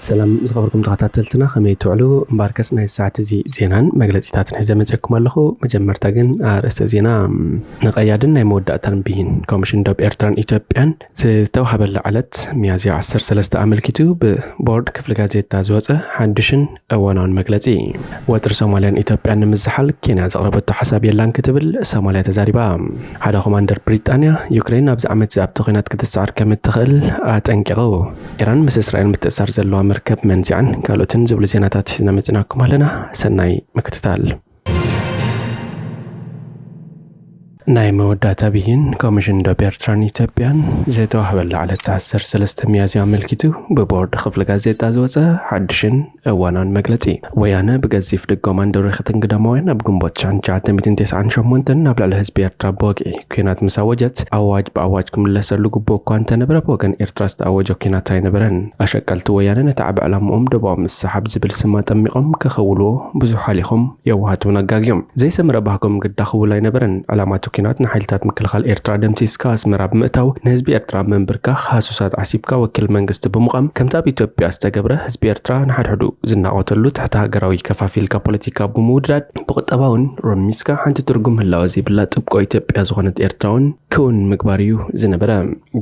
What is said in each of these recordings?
ሰላም ዝኸበርኩም ተኸታተልትና፣ ከመይ ትውዕሉ? እምበኣርከስ ናይ ሰዓት እዚ ዜናን መግለጺታትን ሒዘ መጺኣኩም ኣለኹ። መጀመርታ ግን ኣርእስተ ዜና። ንቐያድን ናይ መወዳእታን ብይን ኮሚሽን ዶብ ኤርትራን ኢትዮጵያን ዝተዋህበላ ዕለት ሚያዝያ ዓሰርተ ሰለስተ ኣመልኪቱ ብቦርድ ክፍሊ ጋዜጣ ዝወጸ ሓድሽን እዋናውን መግለጺ። ወጥሪ ሶማልያን ኢትዮጵያን ንምዝሓል ኬንያ ዘቕረበቶ ሓሳብ የላን ክትብል ሶማልያ ተዛሪባ። ሓደ ኮማንደር ብሪጣንያ ዩክሬን ኣብዚ ዓመት እዚ ኣብቲ ኲናት ክትስዓር ከም እትኽእል ኣጠንቂቑ። ኢራን ምስ እስራኤል ምትእሳር ዘለዋ መርከብ መንዚዓን ካልኦትን ዝብሉ ዜናታት ሒዝና መጺናኩም ኣለና። ሰናይ ምክትታል። ናይ መወዳእታ ብይን ኮሚሽን ዶብ ኤርትራን ኢትዮጵያን ዝተዋህበላ ዕለት ዓሰርተ ሰለስተ ሚያዝያ ኣመልኪቱ ብቦርድ ክፍሊ ጋዜጣ ዝወጸ ሓድሽን እዋናውን መግለጺ። ወያነ ብገዚፍ ድጎማን ድርኺትን ግዳማውያን ኣብ ግንቦት ሽሕን ትሽዓተ ሚእትን ተስዓን ሸሞንተን ናብ ልዕሊ ህዝቢ ኤርትራ ብወግዒ ኲናት ምስ ኣወጀት፣ ኣዋጅ ብኣዋጅ ክምለሰሉ ግቡእ እኳ እንተነበረ፣ ብወገን ኤርትራ ዝተኣወጀ ኲናት ኣይነበረን። ኣሸቀልቲ ወያነ ነቲ ዓቢ ዕላምኦም ዶባዊ ምስሓብ ዝብል ስም ኣጠሚቖም ከኸውልዎ ብዙሕ ሓሊኾም፣ የዋሃት እውን ኣጋግዮም። ዘይሰመረ ባህጎም ግዳ ክውል ኣይነበረን። ዕላማቱ ኲናት ንሓይልታት ምክልኻል ኤርትራ ደምሲስካ ኣስመራ ብምእታው፣ ንህዝቢ ኤርትራ ምንብርካኽ፣ ሃሱሳት ዓሲብካ ወኪል መንግስቲ ብምዃም፣ ከምቲ ኣብ ኢትዮጵያ ዝተገብረ፣ ህዝቢ ኤርትራ ንሓድሕዱ ዝናቖተሉ ትሕቲ ሃገራዊ ከፋፊልካ ፖለቲካ ብምውዳድ፣ ብቁጠባውን ሮሚስካ ሓንቲ ትርጉም ህላወ ዘይብላ ጥብቆ ኢትዮጵያ ዝኾነት ኤርትራ እውን ክውን ምግባር እዩ ዝነበረ።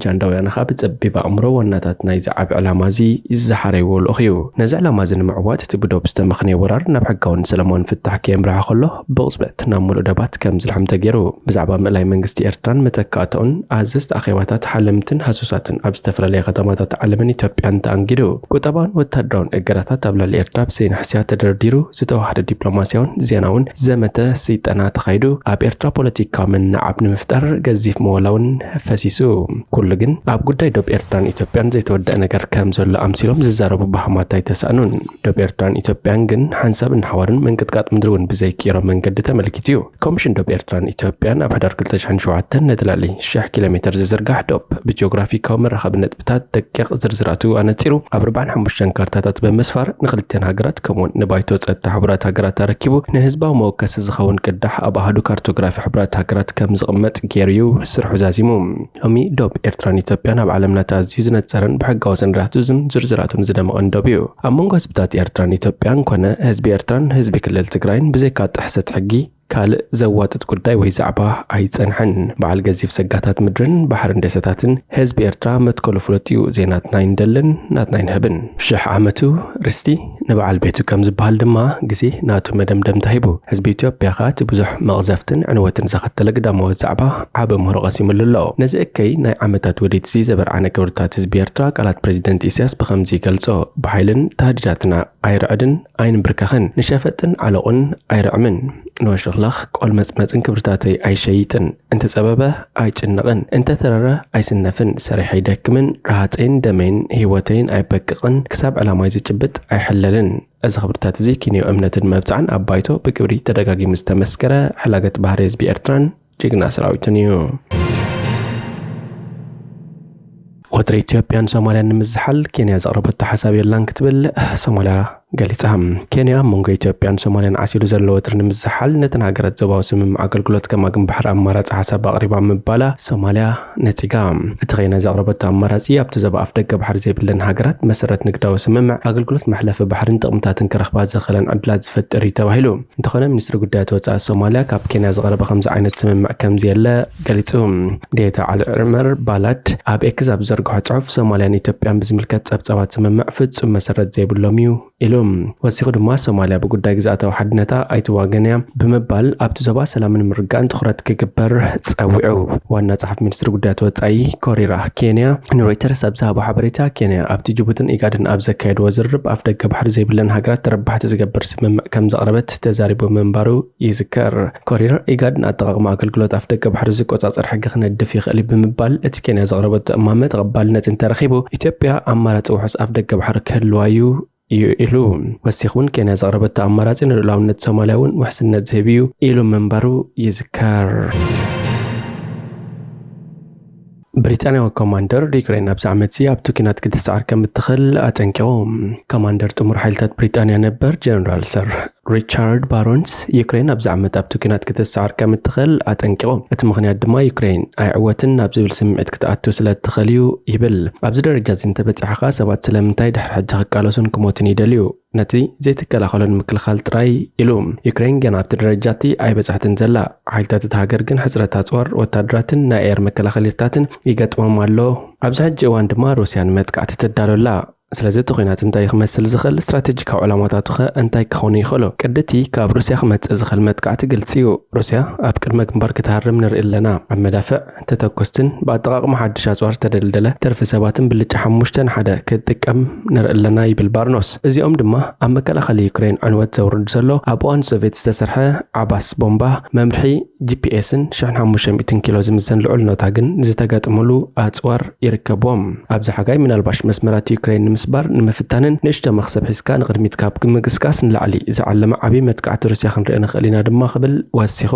ጃንዳ ወያነ ኸኣ ብጸቢብ ኣእምሮ ዋናታት ናይዚ ዓቢ ዕላማ እዚ ዝሓረይዎ ልኡኽ እዩ። ነዚ ዕላማ እዚ ንምዕዋት እቲ ብዶብ ዝተመኽነየ ወራር ናብ ሕጋውን ሰላማውን ፍታሕ ከየምርሐ ከሎ፣ ብቕጽበት ናብ ምሉእ ደባት ከም ዝልሕም ተገይሩ። ብዛዕባ ምእላይ መንግስቲ ኤርትራን መተካእታኡን ኣዘዝቲ ኣኼባታት ሓለምትን ሃሱሳትን ኣብ ዝተፈላለያ ከተማታት ዓለምን ኢትዮጵያን ተኣንጊዱ። ቁጠባውን ወተሃደራውን እገዳታት ኣብ ልዕሊ ኤርትራ ብዘይ ንሕስያ ተደርዲሩ፣ ዝተዋህደ ዲፕሎማስያውን ዜናውን ዘመተ ስይጠና ተኻይዱ፣ ኣብ ኤርትራ ፖለቲካዊ ምንዓብ ንምፍጣር ገዚፍ መዋላውን ፈሲሱ። ኩሉ ግን ኣብ ጉዳይ ዶብ ኤርትራን ኢትዮጵያን ዘይተወደአ ነገር ከም ዘሎ ኣምሲሎም ዝዛረቡ ባህማት ኣይተሳእኑን። ዶብ ኤርትራን ኢትዮጵያን ግን ሓንሳብ እናሓዋርን ምንቅጥቃጥ ምድሪ እውን ብዘይክኢሮ መንገዲ ተመልኪቱ እዩ። ኮሚሽን ዶብ ኤርትራን ኢትዮጵያን ኣብ ሕዳር ክልተ ሽሕን ሸውዓተን ነቲ ልዕሊ ሽሕ ኪሎ ሜተር ዝዝርጋሕ ዶብ ብጂኦግራፊካዊ መራኸቢ ነጥብታት ደቂቕ ዝርዝራቱ ኣነጺሩ፣ ኣብ ኣርባዓን ሓሙሽተን ካርታታት ብምስፋር ንክልቲኣን ሃገራት ከምኡውን ንባይቶ ጸጥታ ሕቡራት ሃገራት ኣረኪቡ፣ ንህዝባዊ መወከሲ ዝኸውን ቅዳሕ ኣብ ኣሃዱ ካርቶግራፊ ሕቡራት ሃገራት ከም ዝቕመጥ ገይሩ እዩ ስርሑ ዛዚሙ። ሎሚ ዶብ ኤርትራን ኢትዮጵያን ኣብ ዓለምና እቲ ኣዝዩ ዝነጸረን ብሕጋዊ ሰነዳቱ ዝን ዝርዝራቱን ዝደመቐን ዶብ እዩ። ኣብ መንጎ ህዝብታት ኤርትራን ኢትዮጵያን ኮነ ህዝቢ ኤርትራን ህዝቢ ክልል ትግራይን ብዘይካ ጥሕሰት ሕጊ ካልእ ዘዋጥጥ ጉዳይ ወይ ዛዕባ ኣይጸንሐን። በዓል ገዚፍ ጸጋታት ምድርን ባሕርን ደሴታትን ህዝቢ ኤርትራ መትከሉ ፍሉጥ እዩ። ዘይናትና ኣይንደልን፣ ናትና ኣይንህብን። ሽሕ ዓመቱ ርስቲ ንበዓል ቤቱ ከም ዝበሃል ድማ ግዜ ናቱ መደምደምታ ሂቡ። ህዝቢ ኢትዮጵያ ከኣ እቲ ብዙሕ መቕዘፍትን ዕንወትን ዘኸተለ ግዳማዊ ዛዕባ ዓቢ ምህሮ ቀሲምሉ ኣሎ። ነዚ እከይ ናይ ዓመታት ውዲት እዚ ዘበርዓነ ክብርታት ህዝቢ ኤርትራ ቃላት ፕሬዚደንት ኢሳያስ ብኸምዚ ይገልጾ፣ ብሓይልን ታህዲዳትና ኣይርዕድን ኣይንብርከኽን፣ ንሸፈጥን ዓሎቕን ኣይርዕምን፣ ንወሽኽላኽ ቆልመጽመጽን ክብርታተይ ኣይሸይጥን፣ እንተጸበበ ኣይጭነቕን፣ እንተተረረ ኣይስነፍን፣ ሰሪሐ ኣይደክምን፣ ረሃጸይን ደመይን ህይወተይን ኣይበቅቕን፣ ክሳብ ዕላማይ ዝጭብጥ ኣይሕለልን። እዚ ክብርታት እዚ ኪንዮ እምነትን መብጽዓን ኣብ ባይቶ ብግብሪ ተደጋጊሙ ዝተመስከረ ሕላገት ባህሪ ህዝቢ ኤርትራን ጅግና ሰራዊትን እዩ። ወጥሪ ኢትዮጵያን ሶማልያን ንምዝሓል ኬንያ ዘቕረበቶ ሓሳብ የላን ክትብል ሶማልያ ገሊጻ። ኬንያ ኣብ መንጎ ኢትዮጵያን ሶማልያን ዓሲሉ ዘሎ ወጥሪ ንምዝሓል ነተን ሃገራት ዞባዊ ስምምዕ ኣገልግሎት ከም ኣግን ባሕሪ ኣማራጺ ሓሳብ ኣቕሪባ ምባላ ሶማልያ ነጺጋ። እቲ ኬንያ ዘቕረበቶ ኣማራጺ ኣብቲ ዞባ ኣፍ ደገ ባሕሪ ዘይብለን ሃገራት መሰረት ንግዳዊ ስምምዕ ኣገልግሎት መሕለፊ ባሕርን ጥቕምታትን ክረኽባ ዘኽእለን ዕድላት ዝፈጥር እዩ ተባሂሉ። እንተኾነ ሚኒስትሪ ጉዳያት ወጻኢ ሶማልያ ካብ ኬንያ ዝቐረበ ከምዚ ዓይነት ስምምዕ ከምዘየለ ገሊጹ። ዴታ ዓሊ ዑመር ባላድ ኣብ ኤክስ ኣብ ዝዘርግሖ ጽሑፍ ሶማልያን ኢትዮጵያን ብዝምልከት ጸብጻባት ስምምዕ ፍጹም መሰረት ዘይብሎም እዩ ኢሉ። ወሲኹ ድማ ሶማልያ ብጉዳይ ግዝኣታዊ ሓድነታ ኣይትዋገን እያ ብምባል ኣብቲ ዞባ ሰላምን ምርግጋእን ትኹረት ክግበር ጸዊዑ። ዋና ጸሓፊ ሚኒስትሪ ጉዳያት ወጻኢ ኮሪራ ኬንያ ንሮይተርስ ኣብ ዝሃቦ ሓበሬታ ኬንያ ኣብቲ ጅቡትን ኢጋድን ኣብ ዘካየድዎ ዝርርብ ኣፍ ደገ ባሕሪ ዘይብለን ሃገራት ተረባሕቲ ዝገብር ስምምዕ ከም ዘቕረበት ተዛሪቡ ምንባሩ ይዝከር። ኮሪር ኢጋድ ንኣጠቓቕማ ኣገልግሎት ኣፍ ደገ ባሕሪ ዝቆጻጸር ሕጊ ክነድፍ ይኽእል እዩ ብምባል እቲ ኬንያ ዘቕረበቶ እማመ ተቐባልነት እንተረኺቡ ኢትዮጵያ ኣማራጺ ውሑስ ኣፍ ደገ ባሕሪ ክህልዋ እዩ እዩ ኢሉ። ወሲኹ እውን ኬንያ ዘቕረበቶ ኣማራጺ ንልኡላውነት ሶማልያ እውን ውሕስነት ዝህብ እዩ ኢሉ ምንባሩ ይዝከር። ብሪጣንያዊ ኮማንደር ዩክሬን ኣብዚ ዓመት እዚ ኣብቲ ኲናት ክትስዓር ከም እትኽእል ኣጠንቂቑ። ኮማንደር ጥሙር ሓይልታት ብሪጣንያ ነበር ጀነራል ሰር ሪቻርድ ባሮንስ፣ ዩክሬን ኣብዚ ዓመት ኣብቲ ኲናት ክትሰዓር ከም እትኽእል ኣጠንቂቑ። እቲ ምኽንያት ድማ ዩክሬን ኣይዕወትን ናብ ዝብል ስምዒት ክትኣቱ ስለ እትኽእል እዩ ይብል። ኣብዚ ደረጃ እዚ እንተበጺሕኻ ሰባት ስለምንታይ ድሕሪ ሕጂ ክቃለሱን ክሞቱን ይደልዩ? ነቲ ዘይትከላኸሎ ንምክልኻል ጥራይ ኢሉ። ዩክሬን ገና ኣብቲ ደረጃ እቲ ኣይበጻሕትን ዘላ። ሓይልታት እታ ሃገር ግን ሕጽረት ኣጽዋር፣ ወታደራትን ናይ ኣየር መከላኸሊታትን ይገጥሞም ኣሎ። ኣብዚ ሕጂ እዋን ድማ ሩስያ ንመጥቃዕቲ ትዳሎ ኣላ። ስለዚ እቲ ኲናት እንታይ ክመስል ዝኽእል፣ ስትራቴጂካዊ ዕላማታቱ ኸ እንታይ ክኾኑ ይኽእሉ? ቅድቲ ካብ ሩስያ ክመጽእ ዝኽእል መጥቃዕቲ ግልጺ እዩ። ሩስያ ኣብ ቅድመ ግንባር ክትሃርም ንርኢ ኣለና። ኣብ መዳፍዕ፣ ተተኮስትን ብኣጠቓቕማ ሓድሽ ኣጽዋር ዝተደልደለ ትርፊ ሰባትን ብልጫ ሓሙሽተ ንሓደ ክትጥቀም ንርኢ ኣለና ይብል ባርኖስ። እዚኦም ድማ ኣብ መከላኸሊ ዩክሬን ዕንወት ዘውርዱ ዘሎ ኣብ እዋን ሶቪየት ዝተሰርሐ ዓባስ ቦምባ፣ መምርሒ ጂ ፒ ኤስን ሽሕን ሓሙሽተ ሚእትን ኪሎ ዝምዘን ልዑል ኖታ ግን ዝተገጠመሉ ኣጽዋር ይርከብዎም። ኣብዚ ሓጋይ ምናልባሽ መስመራት ዩክሬን ንምስባር ንምፍታንን ንእሽቶ መኽሰብ ሒዝካ ንቕድሚት ካብ ምግስጋስ ንላዕሊ ዝዓለመ ዓቢ መጥቃዕቲ ሩስያ ክንርኢ ንኽእል ኢና ድማ ክብል ወሲኹ።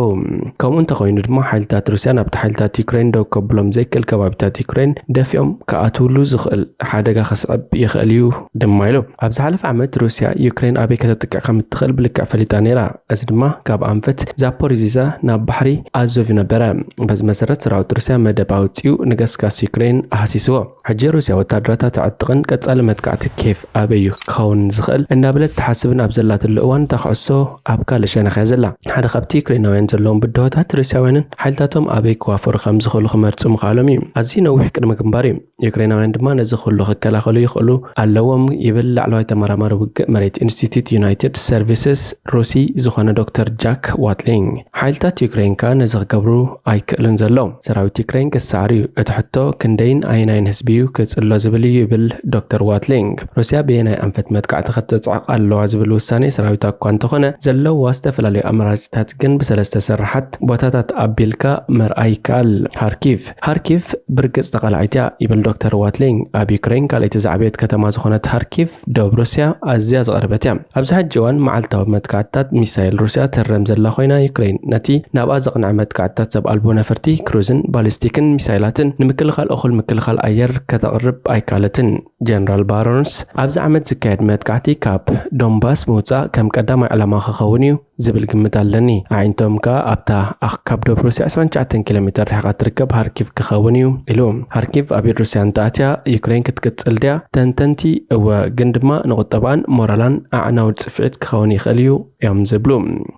ከምኡ እንተኾይኑ ድማ ሓይልታት ሩስያ ናብቲ ሓይልታት ዩክሬን ደው ከብሎም ዘይክእል ከባቢታት ዩክሬን ደፊኦም ክኣትውሉ ዝኽእል ሓደጋ ከስዕብ ይኽእል እዩ ድማ ኢሉ። ኣብ ዝሓለፈ ዓመት ሩስያ ዩክሬን ኣበይ ከተጥቅዕ ከም እትኽእል ብልክዕ ፈሊጣ ነይራ። እዚ ድማ ካብ ኣንፈት ዛፖሪዚዛ ናብ ባሕሪ ኣዞቭ ነበረ። በዚ መሰረት ሰራዊት ሩስያ መደብ ኣውጺኡ ንገስጋስ ዩክሬን ኣሃሲስዎ። ሕጂ ሩስያ ወታደራታ ተዕጥቕን ቀጻሊ መጥቃዕቲ ኬቭ ኣበይ እዩ ክኸውን ዝኽእል እናበለት ትሓስብን ኣብ ዘላትሉ እዋን እታ ኩዕሶ ኣብ ካልእ ሸነኽ እያ ዘላ። ሓደ ካብቲ ዩክሬናውያን ዘለዎም ብድሆታት ሩስያውያንን ሓይልታቶም ኣበይ ክዋፈሩ ከም ዝኽእሉ ክመርጹ ምኽኣሎም እዩ። ኣዝዩ ነዊሕ ቅድመ ግንባር እዩ። ዩክሬናውያን ድማ ነዚ ኩሉ ክከላኸሉ ይኽእሉ ኣለዎም ይብል ላዕለዋይ ተመራማሪ ውግእ መሬት ኢንስቲትዩት ዩናይትድ ሰርቪስስ ሩሲ ዝኾነ ዶክተር ጃክ ዋትሊንግ። ሓይልታት ዩክሬን ከኣ ነዚ ክገብሩ ኣይክእሉን ዘለዉ። ሰራዊት ዩክሬን ክሰዓር እዩ። እቲ ሕቶ ክንደይን ኣየናይን ህዝቢ እዩ ክጽሎ ዝብል እዩ ይብል ዶክተር ዋትሊንግ። ሩስያ በየናይ ኣንፈት መጥቃዕቲ ከተጽዕቕ ኣለዋ ዝብል ውሳኔ ሰራዊታ እኳ እንተኾነ ዘለዋ ዝተፈላለዩ ኣማራጺታት ግን ብሰለስተ ስራሓት ቦታታት ኣቢልካ ምርኣይ ይከኣል። ሃርኪቭ። ሃርኪቭ ብርግጽ ተቓላዒት እያ ይብል ዶክተር ዋትሊንግ። ኣብ ዩክሬን ካልኣይቲ ዝዓበየት ከተማ ዝኾነት ሃርኪቭ ደቡብ ሩስያ ኣዝያ ዝቐረበት እያ። ኣብዚ ሕጂ እዋን መዓልታዊ መጥቃዕትታት ሚሳይል ሩስያ ትህረም ዘላ ኮይና ዩክሬን ነቲ ናብኣ ዘቕንዐ መጥቃዕትታት ሰብ ኣልቦ ነፈርቲ ክሩዝን ባሊስቲክን ሚሳይላትን ንምክልኻል እኹል ምክልኻል ኣየር ከተቕርብ ኣይከኣለትን። ጀነራል ባሮንስ ኣብዚ ዓመት ዝካየድ መጥቃዕቲ ካብ ዶንባስ ምውጻእ ከም ቀዳማይ ዕላማ ክኸውን እዩ ዝብል ግምት ኣለኒ። ኣዒንቶም ከኣ ኣብታ ኣኽ-፣ ካብ ደቡብ ሩስያ ዕስራን ትሽዓተን ኪሎ ሜተር ርሒቓ ትርከብ ሃርኪቭ ክኸውን እዩ ኢሉ። ሃርኪቭ ኣብ ኢድ ሩስያ እንተኣትያ ዩክሬን ክትቅጽል ድያ? ተንተንቲ እወ፣ ግን ድማ ንቁጠባን ሞራላን ኣዕናዊ ጽፍዒት ክኸውን ይኽእል እዩ እዮም ዝብሉ።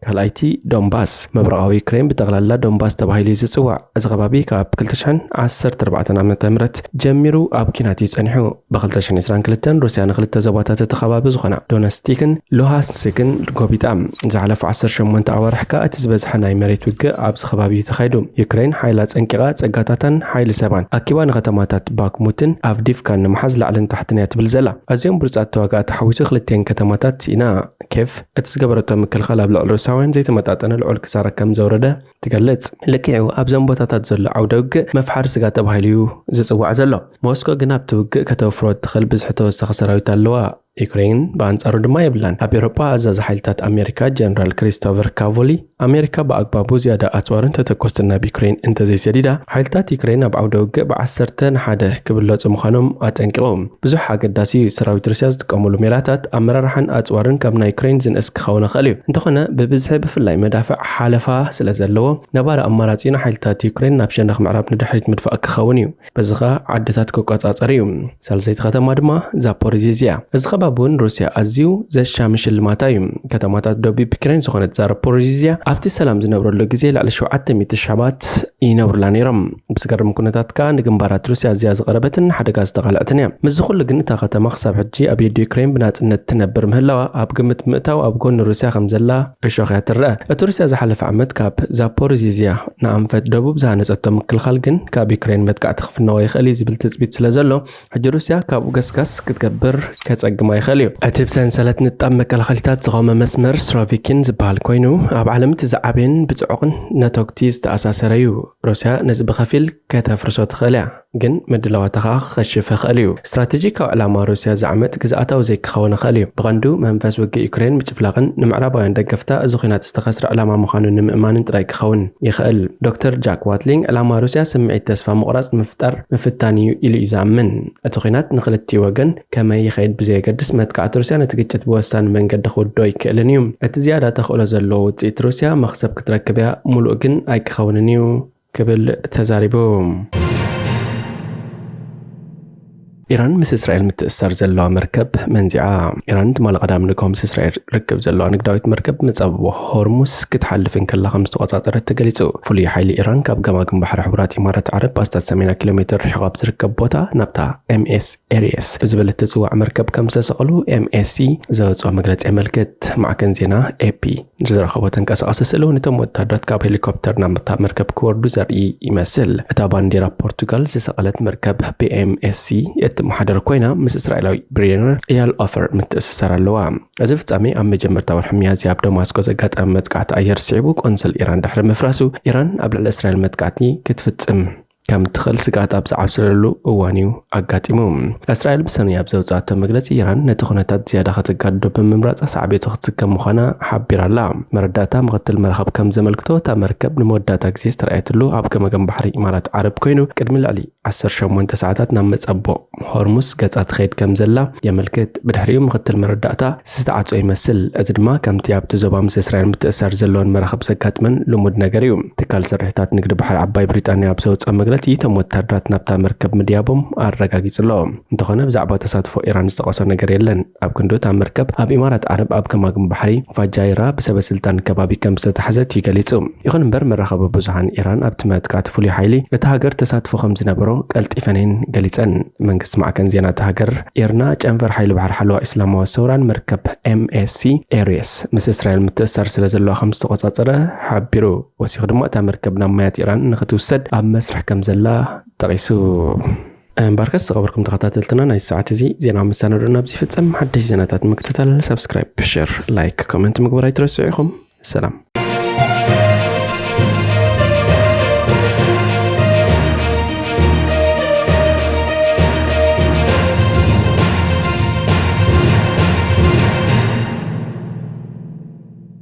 ካልኣይቲ ዶንባስ። ምብራቓዊ ዩክሬን ብጠቕላላ ዶንባስ ተባሂሉ እዩ ዝጽዋዕ። እዚ ከባቢ ካብ ክልተ ሽሕን ዓሰርተ ኣርባዕተን ዓመተ ምህረት ጀሚሩ ኣብ ኲናት እዩ ጸኒሑ። ብ ክልተ ሽሕን ዕስራን ክልተን ሩስያ ንክልተ ዞባታት እቲ ከባቢ ዝኾና ዶነስቲክን ሉሃንስክን ጎቢጣ። ዝሓለፉ ዓሰርተ ሸሞንተ ኣዋርሕ ከኣ እቲ ዝበዝሐ ናይ መሬት ውግእ ኣብዚ ከባቢ እዩ ተኻይዱ። ዩክሬን ሓይላ ጸንቂቓ ጸጋታታን ሓይሊ ሰባን ኣኪባ ንከተማታት ባክሙትን ኣቭዲቭካን ንምሓዝ ላዕልን ታሕትን እያ ትብል ዘላ። ኣዝዮም ብሉጻት ተዋጋእቲ ሓዊሱ ክልቲኤን ከተማታት ስኢና። ኬቭ እቲ ዝገበረቶ ምክልኻል ኣብ ልዕሊ ሩስያውያን ዘይተመጣጠነ ልዑል ክሳራ ከም ዘውረደ ትገልጽ። ልክዑ ኣብዞም ቦታታት ዘሎ ዓውደ ውግእ መፍሓሪ ስጋ ተባሂሉ እዩ ዝጽዋዕ ዘሎ። ሞስኮ ግን ኣብቲ ውግእ ከተውፍሮ እትኽእል ብዝሒ ተወሳኺ ሰራዊት ኣለዋ። ዩክሬን ብኣንጻሩ ድማ የብላን። ኣብ ኤውሮጳ ኣዛዚ ሓይልታት ኣሜሪካ ጀነራል ክሪስቶፈር ካቮሊ፣ ኣሜሪካ ብኣግባቡ ዝያዳ ኣጽዋርን ተተኮስትን ናብ ዩክሬን እንተዘይሰዲዳ፣ ሓይልታት ዩክሬን ኣብ ዓውደ ውግእ ብዓሰርተ ንሓደ ክብለጹ ምዃኖም ኣጠንቂቑ። ብዙሕ ኣገዳሲ እዩ። ሰራዊት ሩስያ ዝጥቀሙሉ ሜላታት፣ ኣመራርሓን ኣጽዋርን ካብ ናይ ዩክሬን ዝንእስ ክኸውን ይኽእል እዩ። እንተኾነ፣ ብብዝሒ ብፍላይ መዳፍዕ ሓለፋ ስለ ዘለዎ፣ ነባሪ ኣማራጺ ንሓይልታት ዩክሬን ናብ ሸነኽ ምዕራብ ንድሕሪት ምድፋእ ክኸውን እዩ። በዚ ኸኣ ዓድታት ክቆጻጸር እዩ። ሳልሰይቲ ከተማ ድማ ዛፖሪዚዝያ። እዚ ከባቢ እውን ሩስያ ኣዝዩ ዘሻሚ ሽልማታ እዩ። ከተማታት ደቡብ ዩክሬን ዝኾነት ዛፖሪዚዝያ ኣብቲ ሰላም ዝነብረሉ ግዜ ልዕሊ ሸውዓተ ሚእቲ ሺሕ ሰባት ይነብሩላ ነይሮም። ብዝገርም ኩነታት ከኣ ንግንባራት ሩስያ ኣዝያ ዝቐረበትን ንሓደጋ ዝተቓልዐትን እያ። ምስዚ ኩሉ ግን እታ ከተማ ክሳብ ሕጂ ኣብ የዲ ዩክሬን ብናጽነት ትነብር ምህላዋ ኣብ ግምት ብምእታው ኣብ ጎኒ ሩስያ ከም ዘላ እሾኽ እያ ትረአ። እቲ ሩስያ ዝሓለፈ ዓመት ካብ ዛፖሪዚዝያ ንኣንፈት ደቡብ ዝሃነጸቶ ምክልኻል ግን ካብ ዩክሬን መጥቃዕቲ ክፍነዋ ይኽእል እዩ ዝብል ትጽቢት ስለ ዘሎ፣ ሕጂ ሩስያ ካብኡ ገስጋስ ክትገብር ከጸግማ ይኽእል እዩ። እቲ ብሰንሰለት ንጣብ መከላኸሊታት ዝቖመ መስመር ስሮቪኪን ዝበሃል ኮይኑ፣ ኣብ ዓለም እቲ ዝዓበየን ብጽዑቕን ነተጉቲ ዝተኣሳሰረ እዩ። ሩስያ ነዚ ብኸፊል ከተፍርሶ ትኽእል እያ፣ ግን ምድላዋታ ከኣ ክኸሽፍ ይኽእል እዩ። ስትራቴጂካዊ ዕላማ ሩስያ እዚ ዓመት ግዝኣታዊ ዘይክኸውን ይኽእል እዩ። ብቐንዱ መንፈስ ውግእ ዩክሬን ምጭፍላቕን ንምዕራባውያን ደገፍታ እዚ ኲናት ዝተኸስረ ዕላማ ምዃኑ ንምእማንን ጥራይ ክኸውን ይኽእል። ዶክተር ጃክ ዋትሊንግ ዕላማ ሩስያ ስምዒት ተስፋ ምቑራጽ ንምፍጣር ምፍታን እዩ ኢሉ እዩ ዝኣምን። እቲ ኲናት ንኽልቲኡ ወገን ከመይ ይኸይድ ብዘየገድስ፣ ድስ መጥቃዕቲ ሩስያ ነቲ ግጭት ብወሳኒ መንገዲ ክውድኦ ኣይክእልን እዩ። እቲ ዝያዳ ተኽእሎ ዘለዎ ውፅኢት ሩስያ መኽሰብ ክትረክብ እያ፣ ሙሉእ ግን ኣይክኸውንን እዩ ክብል ተዛሪቡ። ኢራን ምስ እስራኤል ምትእስሳር ዘለዋ መርከብ መንዚዓ። ኢራን ትማሊ ቀዳም ንግሆ ምስ እስራኤል ርክብ ዘለዋ ንግዳዊት መርከብ መጻብቦ ሆርሙስ ክትሓልፍ እንከላ ከም ዝተቆጻጸረት ተገሊጹ። ፍሉይ ሓይሊ ኢራን ካብ ገማግም ባሕሪ ሕቡራት ኢማራት ዓረብ ኣስታት ሰማንያ ኪሎ ሜትር ርሒቑ ኣብ ዝርከብ ቦታ ናብታ ኤምኤስ ኤሪየስ ብዝብል እትጽዋዕ መርከብ ከም ዝተሰቐሉ ኤምኤስሲ ዘወጽኦ መግለጺ የመልክት። ማዕከን ዜና ኤፒ ዝረኸቦ ተንቀሳቓሲ ስእሊ እውን እቶም ወታደራት ካብ ሄሊኮፕተር ናብ እታ መርከብ ክወርዱ ዘርኢ ይመስል። እታ ባንዴራ ፖርቱጋል ዝሰቐለት መርከብ ብኤምኤስሲ እትመሓደር ኮይና፣ ምስ እስራኤላዊ ብሪጌደር ኢያል ኦፈር ምትእስሳር ኣለዋ። እዚ ፍጻሜ ኣብ መጀመርታ ወርሒ ሚያዝያ ኣብ ደማስቆ ዘጋጠመ መጥቃዕቲ ኣየር ስዒቡ፣ ቆንስል ኢራን ድሕሪ ምፍራሱ፣ ኢራን ኣብ ልዕሊ እስራኤል መጥቃዕቲ ክትፍጽም ከም ትኽእል ስግኣት ኣብ ዝዓብሰለሉ እዋን እዩ ኣጋጢሙ። እስራኤል ብሰኑይ ኣብ ዘውፅኣቶ መግለፂ፣ ኢራን ነቲ ኩነታት ዝያዳ ከተጋድዶ ብምምራፃ ሳዕቤቱ ክትስከም ምዃና ሓቢራ ኣላ። መረዳእታ ምኽትል መራኸብ ከም ዘመልክቶ፣ እታ መርከብ ንመወዳእታ ግዜ ዝተረኣየትሉ ኣብ ገማግም ባሕሪ ኢማራት ዓረብ ኮይኑ፣ ቅድሚ ልዕሊ ዓሰርተ ሸሞንተ ሰዓታት ናብ መጸቦ ሆርሙስ ገጻ ትኸይድ ከም ዘላ የመልክት። ብድሕሪኡ ምኽትል መረዳእታ ዝተዓጽወ ይመስል። እዚ ድማ ከምቲ ኣብቲ ዞባ ምስ እስራኤል ምትእስሳር ዘለወን መራኽብ ዘጋጥመን ልሙድ ነገር እዩ። ትካል ስርሒታት ንግዲ ባሕሪ ዓባይ ብሪጣንያ ኣብ ዘውጽኦ መግለጺ፣ እቶም ወታደራት ናብታ መርከብ ምድያቦም ኣረጋጊጹ ኣሎ። እንተኾነ፣ ብዛዕባ ተሳትፎ ኢራን ዝጠቐሶ ነገር የለን። ኣብ ክንዲ እታ መርከብ ኣብ ኢማራት ዓረብ ኣብ ገማግም ባሕሪ ፋጃይራ ብሰበ ስልጣን ከባቢ ከም ዝተታሕዘት እዩ ገሊጹ። ይኹን እምበር፣ መራኸቢ ብዙሃን ኢራን ኣብቲ መጥቃዕቲ ፍሉይ ሓይሊ እታ ሃገር ተሳትፎ ከም ዝነበሮ ቀልጢፈን እየን ገሊጸን። መንግስቲ ማዕከን ዜና እታ ሃገር ኢርና፣ ጨንፈር ሓይሊ ባሕሪ ሓለዋ እስላማዊ ሰውራን መርከብ ኤምኤስሲ ኤሪየስ ምስ እስራኤል ምትእስሳር ስለ ዘለዋ ከም ዝተቆጻጸረ ሓቢሩ። ወሲኹ ድማ፣ እታ መርከብ ናብ ማያት ኢራን ንኽትውሰድ ኣብ መስርሕ ከም ዘላ ጠቒሱ። እምበርከስ ዝኸበርኩም ተኸታተልትና፣ ናይ ሰዓት እዚ ዜና መሰናዶ ናብዚ ይፍጸም። ሓደሽ ዜናታት ንምክትታል ሳብስክራይብ፣ ሸር፣ ላይክ፣ ኮመንት ምግባር ኣይትረስዑ ኢኹም። ሰላም።